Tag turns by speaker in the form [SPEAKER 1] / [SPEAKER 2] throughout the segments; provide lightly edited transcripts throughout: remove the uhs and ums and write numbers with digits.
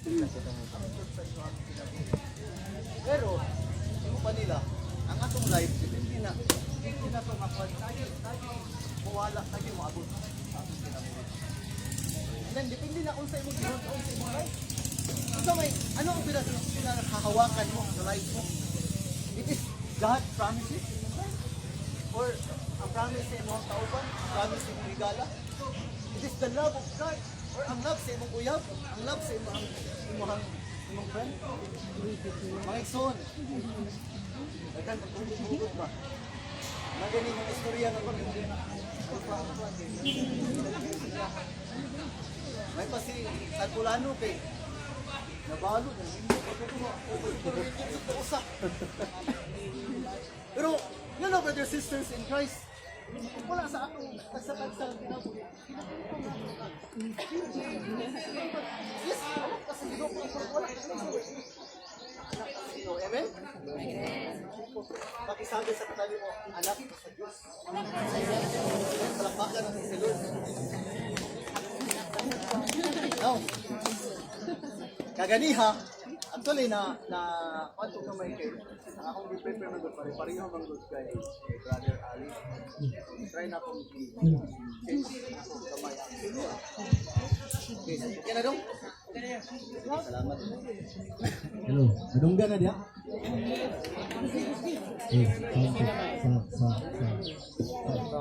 [SPEAKER 1] Hangtod sa inyong kinabuhi. Pero, imo pa nila, ang atong life, hindi na ito makuha. Lagi, lagi, mawala, lagi moabot sa atong kinabuhi. And then, depende na kung sa imong gihon, sa imong life. Unsa may, ano ang pinakahawakan mo sa life mo? It is God promises in your life? Or ang promise sa imong kauban, promise sa imong higala? It is the love of God? Or ang love sa imong uyab? Ang love sa imong friend? Mga igsoon, daghan paghugot ba? Maganing ang istorya nga kami. May pa si San Fulano kay nabalo na hindi pa ko usa. Pero brothers, sisters in Christ, wala sa atong tagsa-tagsa ang kinabuhi. Yes, anak ka sa Ginoo, pero wala ka sa anak ka sa Ginoo. Amen? Pakisabi sa katabi mo, "Anak ka sa Diyos." Palakpakan natin si Lord. Now, kaganiha, actually na na kwanto kamay kay ang akong gi-prepare man gud, pare pareho man gud kay Brother Ali. Try na akong i-change akong kamay. Okay, so, okay na dong? Salamat.
[SPEAKER 2] Hello, nadunggan na diya? Eh, sa, sa, sa, sa.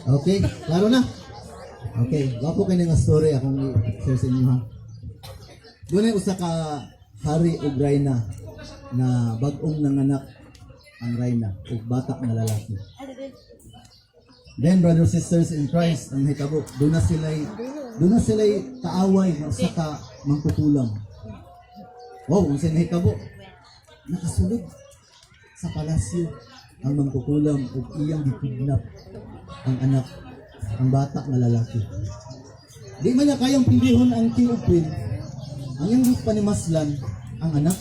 [SPEAKER 2] Okay, klaro na. Okay, gwapo kay nga story akong i-share sa inyo ha. Dunay usa ka hari ug rayna na bag-ong nanganak ang rayna ug bata nga lalaki. Then, brothers, sisters in Christ, ang hitabo, doon na sila'y kaaway nga usa ka mangkukulam. Wow, unsa nahitabo? Nakasulod sa palasyo ang mangkukulam ug iyang gikidnap ang anak, ang bata nga lalaki. Di man niya kayang pindihon ang king ug queen. Ang iyang panimaslan ang anak.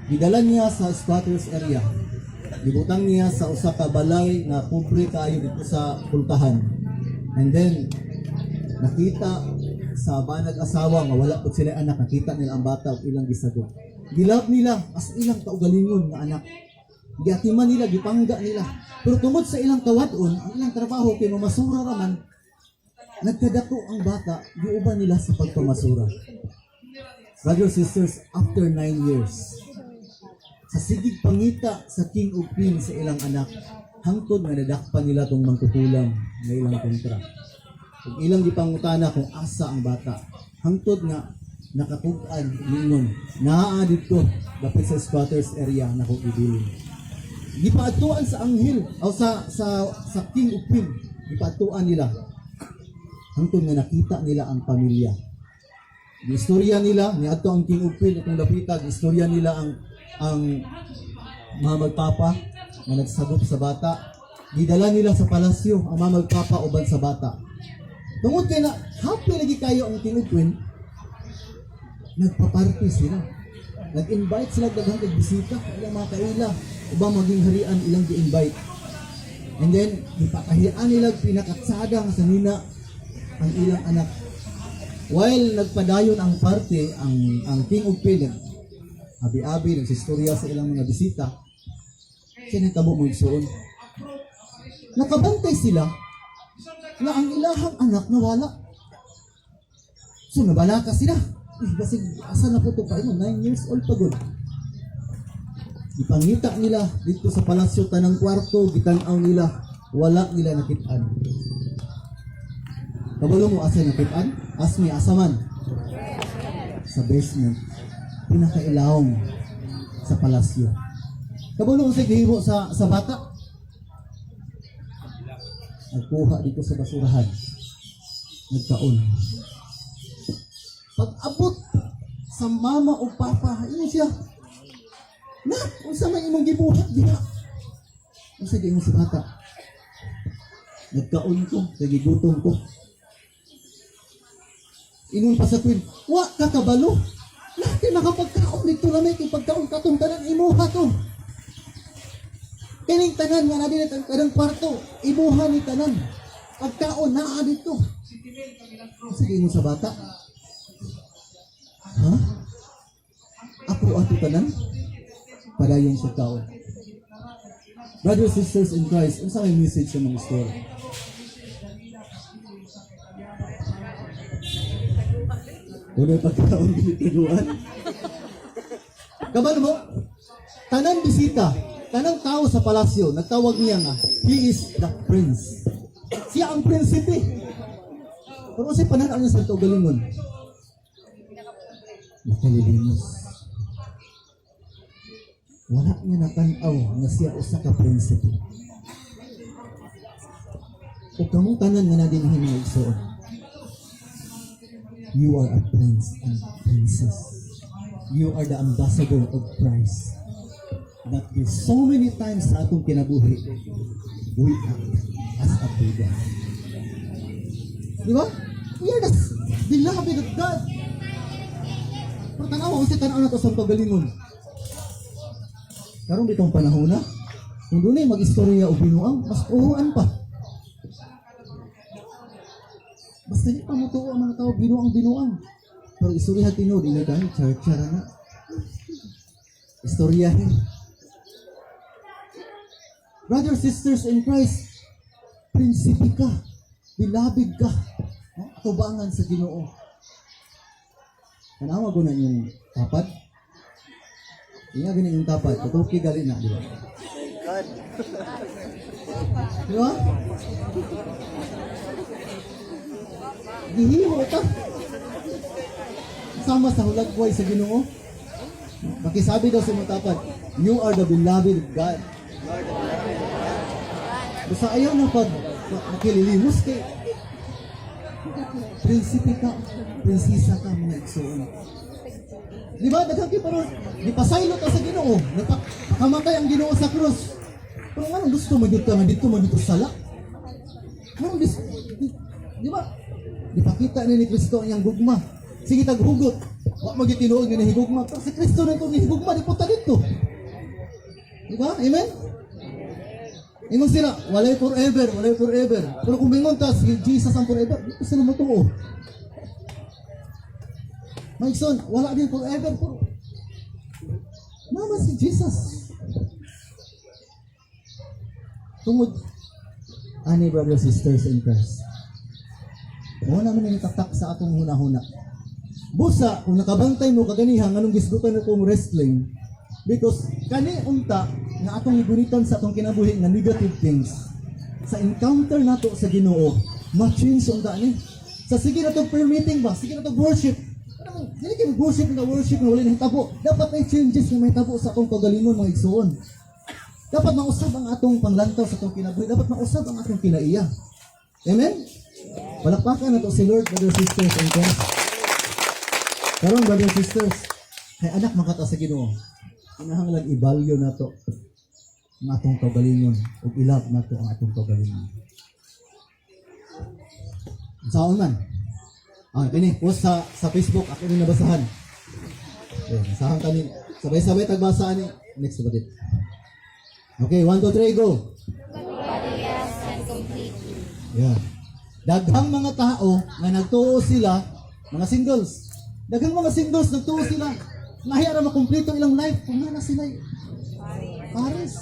[SPEAKER 2] Gidala niya sa squatters area. Gibutang niya sa usa ka balay nga pobre kaayo dito sa pultahan. And then nakita sa banag asawa nga wala pud sila anak, nakita nila ang bata ug ilang gisagop. Gi-love nila as ilang kaugalingon nga anak. Giatiman nila, gipangga nila. Pero tungod sa ilang kawad-on, ang ilang trabaho kay mamasura raman, nagkadako ang bata, giuban nila sa pagpamasura. Brothers, sisters, after 9 years, sa sigig pangita sa king ug queen sa ilang anak, hangtod nga nadakpan nila tong mangkukulam nga ilang kontra. Ug ilang gipangutana kung asa ang bata. Hangtod nga nakatug-an, niingon, naa didto dapit sa squatters area na kung ibilin. Gipaadtuan sa anghel o sa king ug queen, gipaadtuan nila. Hangtod nga nakita nila ang pamilya. Giistorya nila, niadto ang king ug queen itong dapita, giistorya nila ang mama ug papa nga nagsagop sa bata. Gidala nila sa palasyo ang mama ug papa uban sa bata. Tungod kay na happy lagi kayo ang king ug queen, nagpa-party sila. Nag-invite sila daghang kag bisita, ilang mga kaila, ubang maging harian ilang gi-invite. And then gipakahian nila pinakatsada nga sanina ang ilang anak. While nagpadayon ang party, ang king ug queen nag abi-abi, nagsistorya sa ilang mga bisita. Siya nagtabo mo, igsoon. Nakabantay sila na ang ilahang anak nawala. So nabalaka sila. Eh, basig asa na po ito pa, 9 years old pa gud. Ipangita nila dito sa palasyo, tanang kwarto, gitan-aw nila, wala nila nakitaan. Kabalo mo asa nakitaan? Ask me, asa man? Sa basement. Pinakailawom sa palasyo. Kabalo mo sa gihimo sa bata? Nagkuha dito sa basurahan. Nagkaon. Pag abot sa mama o papa, ingon siya, "Na, unsa may imong gibuhat diha?" Unsa giingon sa bata? "Nagkaon ko, kay gigutom ko." Ingon pa sa queen, "Wa ka kabalo. Lahat makapagkaon dito, lamay kay pagkaon katong tanan, imuha to." Kining tanan nga naa dinhi kanang kwarto, imuha ni tanan. Pagkaon naa dito. Sige mo sa bata. Ha? Ako ato tanan? Padayon sa tao. Brothers, sisters in Christ, unsa may message sa mga story? Unay pagkaon ginitaguan. Kabalo mo, tanan bisita, tanang tao sa palasyo, nagtawag niya nga, he is the prince. Siya ang prinsipe. Pero kasi pananaw niya sa kaugalingon, makalilimos. Wala niya natanaw nga siya usa ka prinsipe. Ug kamong tanan nga nadinhi, mga igsoon, you are a prince and princess. You are the ambassador of Christ. But there's so many times sa atong kinabuhi, we act as a beggar. Di ba? We are the beloved of God. Pero tanawa, kung tanaw na to sa pagalingon. Karon bitong panahon na, kung dunay mag-istorya o binuang, mas uhuan pa. Basta di pa mutuo ang mga tao, binuang binuang. Pero istorya tinuod, ila dahil char-chara na. Istoryahin. Brothers, sisters in Christ, prinsipe ka, beloved ka, no? Atubangan sa Ginoo. Tanawa ko na inyong tapad. Inga gani yung tapad, tutuki gali na, di ba?
[SPEAKER 1] God.
[SPEAKER 2] Di ba? Gihimo ta. Sama sa hulagway sa Ginoo. Makisabi daw sa imong tapad, "You are the beloved of God." Basta ayaw na pag makililimos kay prinsipe ka, prinsesa ka, mga igsoon. Di ba? Daghang kay pero gipasaylo ta sa Ginoo, napakamatay ang Ginoo sa krus. Pero nga gusto mo dito nga dito mo dito sala? Nganong gusto, di ba? Gipakita ni Kristo ang iyang gugma. Sige tag hugot. Wa mo gitinuod nga nahigugma. Pero si Kristo na itong nahigugma, di punta dito. Di ba? Amen? Ingon sila, walay forever, walay forever. Pero kung mingon ta, si Jesus ang forever, di ko sila matuo. Maigsoon, wala din forever. Pero, naman si Jesus. Tungod, ani, brothers, sisters in Christ. Mo naman ni tatak sa atong huna-huna. Busa, kung nakabantay mo kaganiha, nganong gisgutan na kong wrestling, because kani unta nga atong gunitan sa atong kinabuhi nga negative things, sa encounter nato sa Ginoo, ma-change unta ni. Sa sige na to prayer meeting ba, sige na to worship. Ano, dili kay worship nga worship nga wala nahitabo. Dapat may changes nga mahitabo sa atong kagalingon, mga igsoon. Dapat mausab ang atong panglantaw sa atong kinabuhi. Dapat mausab ang atong kinaiya. Amen? Palakpakan nato si Lord, brothers, sisters in Christ. Karon, brothers, sisters, kay anak man ka ta sa Ginoo. Kinahanglan i-value nato ang atong kaugalingon ug i-love nato ang atong kaugalingon. Saon man? Ah, kini post sa Facebook ako ni nabasahan. Okay, basahan kami. Sabay-sabay tagbasa ani. Next ba dit? Okay, 1, 2, 3, go. Yeah. Daghang mga tao nga nagtuo sila, mga singles. Daghang mga singles nagtuo sila. Lahi ra makumpleto ilang life kung naa na sila pares.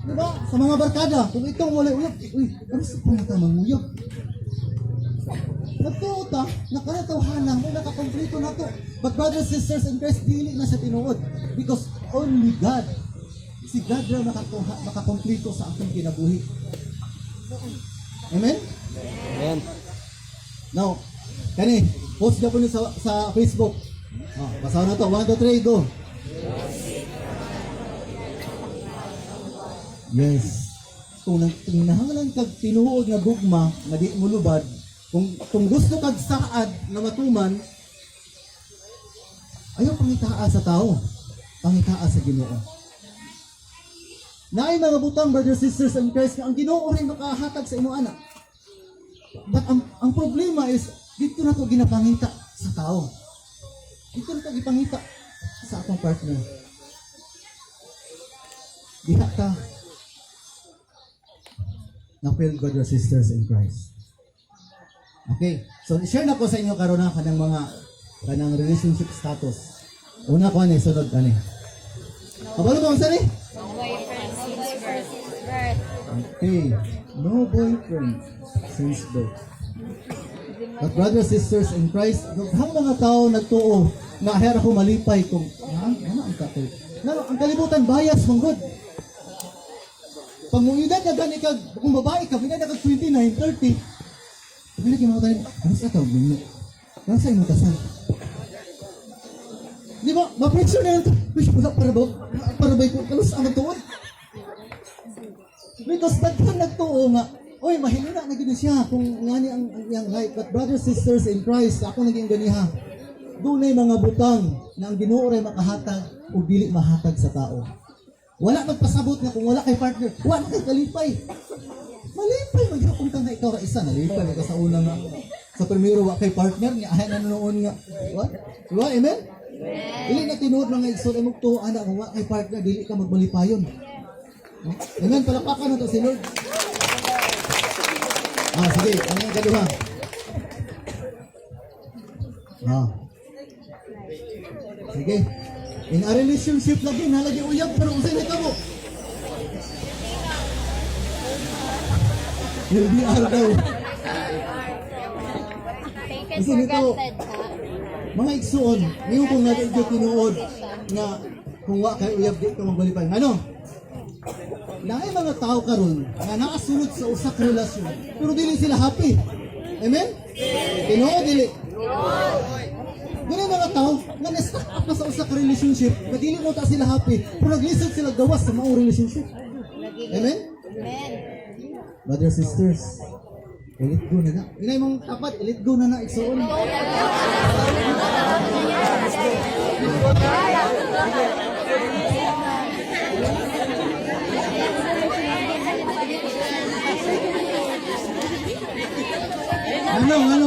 [SPEAKER 2] Diba? Sa mga barkada, kung ikaw wala uyab, uy, ano sa kung ka manguyab? Nagtuo ta, nakanatawhana mo, nakakompleto na to. But brothers, sisters in Christ, dili na sa tinuod. Because only God, si God ra makakuha, makakompleto sa atong kinabuhi. Amen?
[SPEAKER 1] Amen.
[SPEAKER 2] Now, kani, post na po ni sa Facebook. Oh, basahan na to. 1, 2, 3, go. Yes. Kung nahangalan kag tinuod nga gugma nga di mo lubad, kung gusto kag saad nga matuman, ayaw pangitaa sa tao, pangitaa sa Ginoo. Naay mga butang, brothers, sisters in Christ, nga ang Ginoo rin makahatag sa imong anak. But ang problema is, dito na to ginapangita sa tao. Dito na to gipangita sa atong partner. Diha ka na failed, brothers, sisters in Christ. Okay. So, share na ko sa inyo karon na kanang mga kanang relationship status. Una ko ani, sunod ani. Kabalo ba unsa ni?
[SPEAKER 3] Boyfriend since birth. Birth.
[SPEAKER 2] Okay. No boyfriend since birth. But brothers, sisters in Christ, ang mga tao nagtuo nga her ako malipay kung nga nga ang katoy. Nga ang kalibutan bias man gud. Pag mong edad na gani kag kung babae ka, edad na kag 29, 30. Pili kay mga tayo, ano sa tawag ninyo? Ano sa imong kasal? Di ba? Ma-pressure na lang to. Uy, wala para ba? Para ba ko? Kalos ang tuod. Because daghan nagtuo nga, oy, mahiluna na gid siya kung ngani ang iyang life. But brothers, sisters in Christ, ako naging ganiha. Dunay mga butang na ang Ginoo ray makahatag o dili mahatag sa tao. Wala magpasabot nga kung wala kay partner, wala kay kalipay. Malipay maghapon ka nga ikaw ra isa, nalipay man ka sa una nga. Sa primero wa kay partner niya ay nanonood nga. What? Diba? Amen? Dili na tinuod, mga igsoon, ay mugtuo ana kung wa kay partner dili ka magmalipayon. No? Amen, palakpakan na to si Lord. Ah, sige, ano yung kaduha? Ah. Sige. In a relationship lagi, nalagi uyab, pero unsay na kamo? LDR daw.
[SPEAKER 3] Taken
[SPEAKER 2] Kasi
[SPEAKER 3] for
[SPEAKER 2] nito-
[SPEAKER 3] granted, ha?
[SPEAKER 2] Mga igsuon, ngayon kung nga di tinuod nga kung wa kay uyab di ka magbalipay. Ano? Naay mga tao karon nga nakasulod sa usa ka relasyon pero dili sila happy. Amen? Tinuod dili. Ganun mga tao nga na-stuck up na sa usa ka relationship nga dili mo ta sila happy pero naglisod sila gawas sa maong relationship. Amen?
[SPEAKER 3] Amen.
[SPEAKER 2] Brothers, sisters, let go na na. Inay mong tapat, let go na na, igsuon.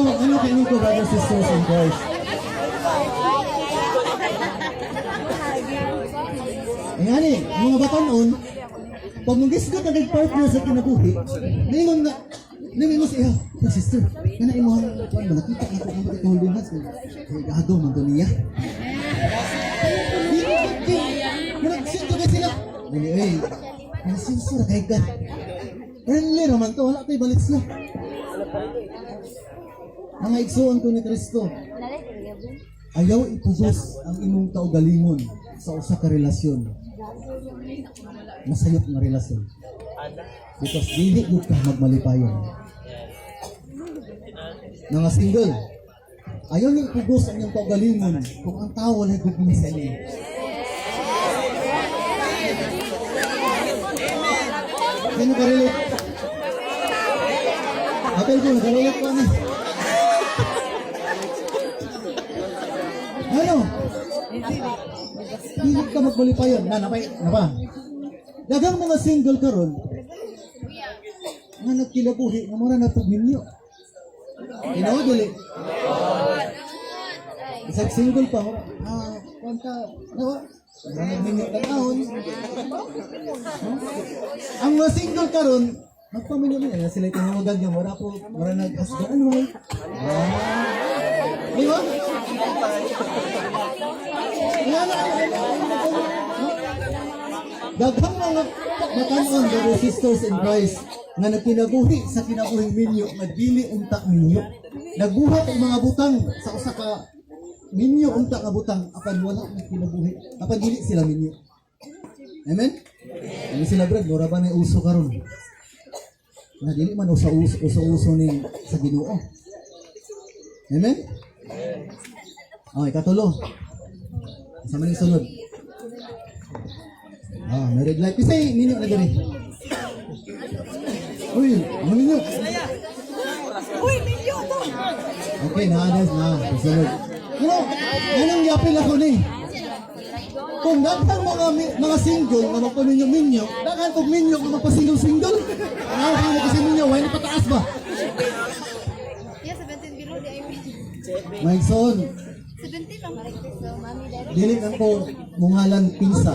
[SPEAKER 2] Ano kayo ko, brothers, sisters in Christ? Ngani, mga batanon, pag mong na kay partner sa kinabuhi, ningon nga, ningon sa iya, "Hey, sister, kana imo ang kuan ba nakita na ko ang ito holding hands." Kay gago man to niya. Dili nagsinto kay sila. Dili ay, nasinso ra kay ka. Friendly raman to, wala kay balik sila. Mga igsuon ko ni Kristo, ayaw ipugos ang imong kaugalingon sa usa ka relasyon. Masayop nga relasyon. Because dili gud ka magmalipayon. Mga single, ayaw ni ipugos ang imong kaugalingon kung ang tao walay gugma sa inyo. Sino ka relate? Apel ko, nakarelate ko ano. Ano? Dili ka magmalipayon. Na, napay, napa. Daghang mga single karon nga nagkinabuhi nga mura na minyo. Tinuod dili. Isang single pa, ah, kwanta, nawa, mura nagminyo taon. Ang mga single karon, magpaminyo niya sila tinawagan niya, mura ko, mura nag-husband and wife. Ah. Di ba? Nga na, daghang mga matanon, brothers, sisters in Christ, nga nagkinabuhi sa kinabuhing minyo, nga dili unta minyo. Nagbuhat ang mga butang sa usa ka minyo unta nga butang apan wala nagkinabuhi, apan dili sila minyo. Amen? Ano sila, brad, mura ba na uso karon? Na dili man uso uso uso ni sa Ginoo. Amen? Okay, katulo. Sa maning sunod. Ah, married life. Isay, ninyo na diri. Uy, ano ninyo?
[SPEAKER 4] Uy, milyo to!
[SPEAKER 2] Okay, na, na, na. Sunod. Ano, anong yapil ako ni? Kung daghang mga single nga magpaminyo-minyo, daghan kog minyo nga magpa-single-single. Ano kayo kasi minyo, why ni pataas ba?
[SPEAKER 3] Yeah, 17 below di ay.
[SPEAKER 2] Maigsoon,
[SPEAKER 3] 17 lang. So, mami, daddy.
[SPEAKER 2] dili lang ko mungalan pinsa.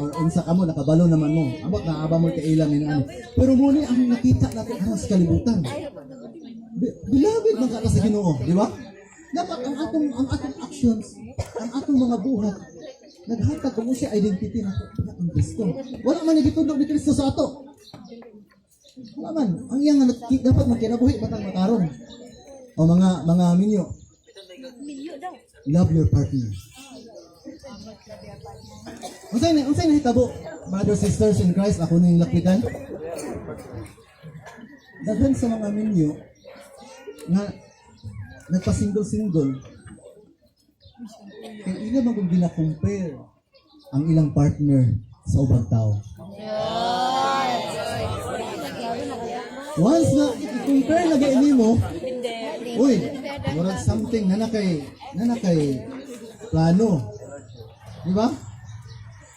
[SPEAKER 2] or unsa kamo, nakabalo naman mo. Amot na aba mo kailang ni ano. Pero mo ni ang nakita nato karon sa kalibutan. Beloved man ka sa Ginoo, di ba? Dapat ang atong actions, ang atong mga buhat naghatag kung siya identity nato na ang Kristo. Wala man nagitudlo ni Kristo sa ato. Wala man. Ang iyang nga dapat magkinabuhi batang makaron. O mga minyo,
[SPEAKER 3] Milyo daw.
[SPEAKER 2] love your partner. Unsay nahitabo, brothers, sisters in Christ, ako ning lapitan. Daghan sa mga minyo nga nagpa-single-single kay ila man kung gina-compare ang ilang partner sa ubang tao. Once na i-compare na gay nimo, uy, murag something na nakay plano. Di ba?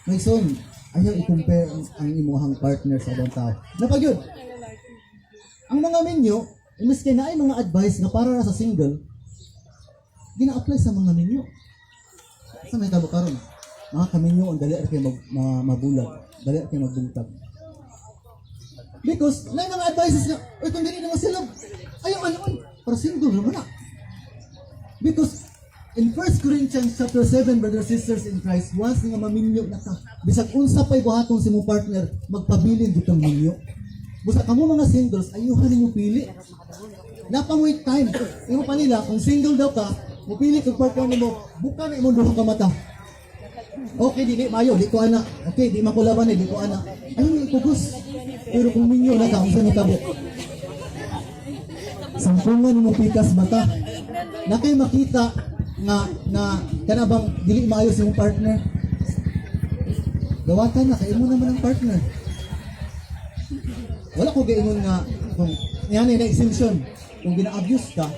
[SPEAKER 2] May son, ayaw i-compare ang imuhang partner sa ibang tao. Napagyud. Ang mga minyo, miski na ay mga advice nga para ra sa single, gina-apply sa mga minyo. Sa may tabo karon, mga kaminyo ang dali ra kay mabulag, dali ra kay magbungtag. Because may mga advices nga, uy, kung dili naman sila, ayaw ano, oy, para single naman na. Because in 1 Corinthians chapter 7, brothers and sisters in Christ, once nga maminyo na ka, bisag unsa pa'y buhaton si mong partner, magpabilin gud kang minyo. Busa kamo mga singles, ayuhan ninyo pili. Napamoy time. Imo pa nila, kung single daw ka, mupili kag partner nimo, buka na imong duha ka mata. Okay, dili mayo, di ko ana. Okay, di man ko laban eh, di ko ana. Ayaw ni ipugos. Pero kung minyo na ka, unsa ni tabo? Sampungan mo pikas mata. Na kay makita nga na kana bang dili maayo sa imong partner. Gawatan na kay imo naman ang partner. Wala ko gaingon nga kung yan na exemption, kung gina-abuse ka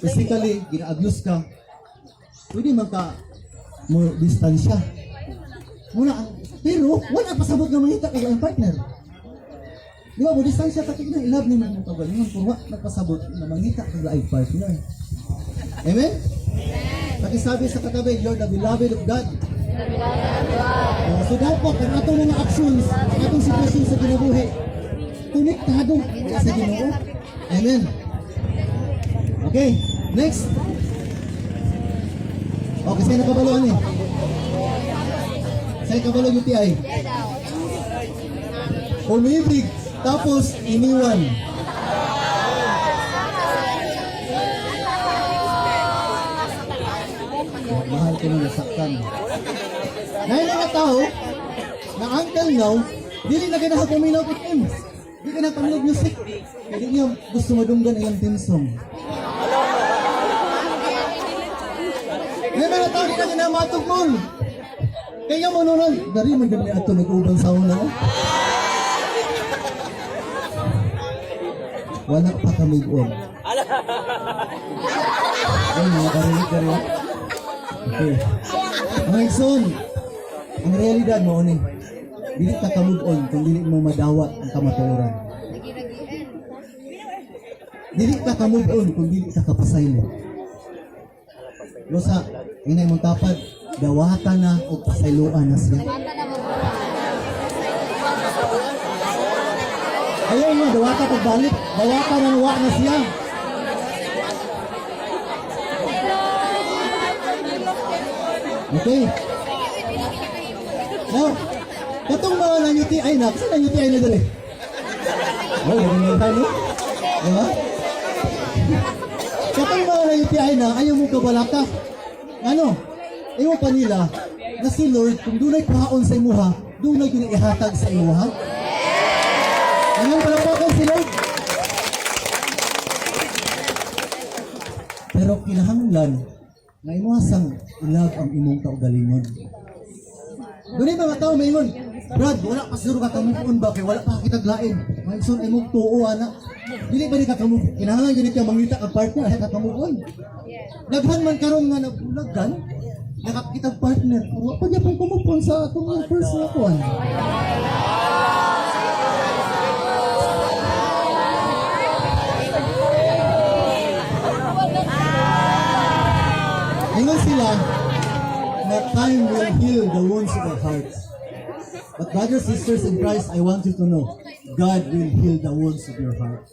[SPEAKER 2] physically, gina-abuse ka, pwede man ka mo distansya. Muna ang pero wala pasabot nga mangita kag ang partner. Di ba, mo distansya ka tignan, i-love ni mo kagalingon, pero wa nagpasabot na mangita kag laing partner. Amen? Pakisabi sa katabi, "You're the beloved of God." Oh, so dapat ang atong mga actions, ang atong sitwasyon sa kinabuhi, konektado sa Ginoo. Amen. Okay, next. Okay, sa'yo nakabalo ano eh? Sa'yo kabalo UTI. Umibig, tapos iniwan. Mahal ko nang nasaktan. Ngayon mga tao, na until now, dili na ganahan paminaw og team. Di ka na paminaw music. Kaya di niya gusto madunggan ilang theme song. Ngayon mga tao, di na ganahan matug mall. Kaya mo nun, dari man gani ato nag-uban sa una. Wala pa kami on. Ay, mga karinig ka rin. Okay. Mga igsoon, ang realidad mo ni, dili ka ka-move on kung dili mo madawat ang kamatuoran. Dili ka ka-move on kung dili ka kapasaylo. Rosa, inay mong tapad, dawata na o pasayloan na siya. Ayaw mo, dawata pagbalik, dawata na nuwa na siya. Okay. Now, katong mga na-UTI na, kasi na-UTI na dali. Oh, ganun na, no? Diba? Katong mga na-UTI na, ayaw mo kabalaka. Ano? Imo pa nila na si Lord, kung dunay kuhaon sa imuha, dunay kini ihatag sa imuha. Anong palakpakan si Lord? Pero kinahanglan nga imuha sang i-love ang imong kaugalingon. Doon yung mga tao maingon, "Brad, wala pa siguro ka ka-move on ba? Kay wala pa kita lain." Mga igsoon, imong tuo, ana. Dili ba ni ka ka-move? Kinahanglan gani ka mangita ang partner, ay ka ka-move on. Daghan man karon nga nabulagan, nakakita partner, pero wa pa gyapon ka-move on sa atong first na kuan. Ingon sila na time will heal the wounds of our hearts. But brothers, sisters in Christ, I want you to know, God will heal the wounds of your heart.